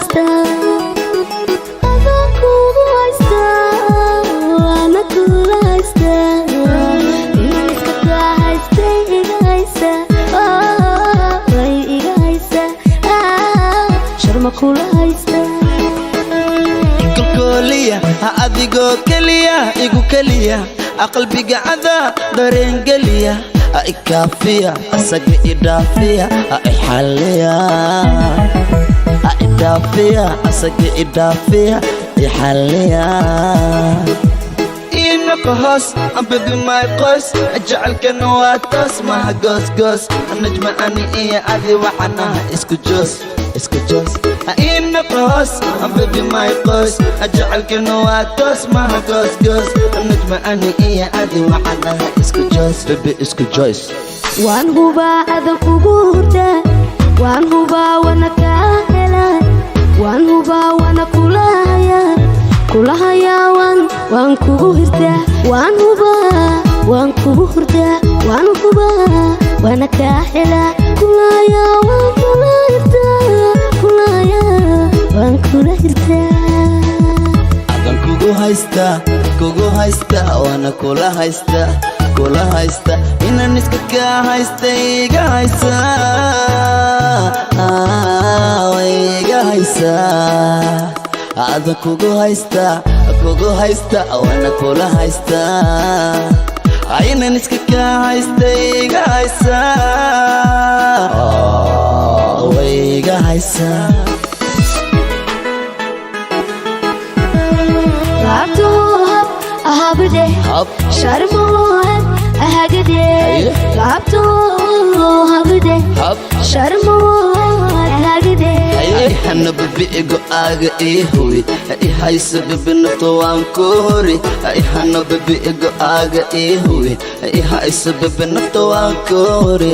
haystaa, adaa kugu haystaa, waana kula haystaa. Inaan iska kaa haystay iga haysaa, way iga haysaa. Sharma kula haystaa. Kolkooliya ha adigoo keliya igu keliya, qalbiga cadaa dareengeliya, ha ikaafiya, asaga idhaafiya, ha ixalliya, ha idhaafiya, asaga idhaafiya, ixalliya. Inaqa hoos, baby, my qoys, jecelkana waa toos, maha goosgoos. Najma, ani iyo adi waxanaha isku joos, isku joos. Inaqa hoos, baby, my qoys, jecelkana waa toos, maha goosgoos. Najma, ani iyo adi waxanaha isku joos, baby, isku joos. Waan hubaa adan kugu hurdaa, waan hubaa wana kaa helaa, waan hubaa wana kula hayaa, kula hayaa. Waan kugu hirtaa, waan hubaa waan kugu hurdaa, waan hubaa waana kaa helaa, kula hayaa, waan kula hirtaa, kula hayaa, waan kula hirtaa. Adan kugu haystaa, kugu haysta, waana kula haysta, kula haysta. Inaan iska kaa haysta iga haysa, way iga haysaa. Adan kugu haysta, kugu haysta, waana kula haysta. Inaan iska kaa haysta iga haysa, way iga haysaa. Laabtuhu hab ahabdhe. Hab. Sharmuhu hab ahagde. Haye. Laabtuhu habdhe. Hab. Sharmuhu ahagde. Hana baby, go-aaga ii huwi, i hayso baby, nafta waan ku hori. Hana baby, go-aaga ii huwi, i hayso baby, nafta waan ku hori.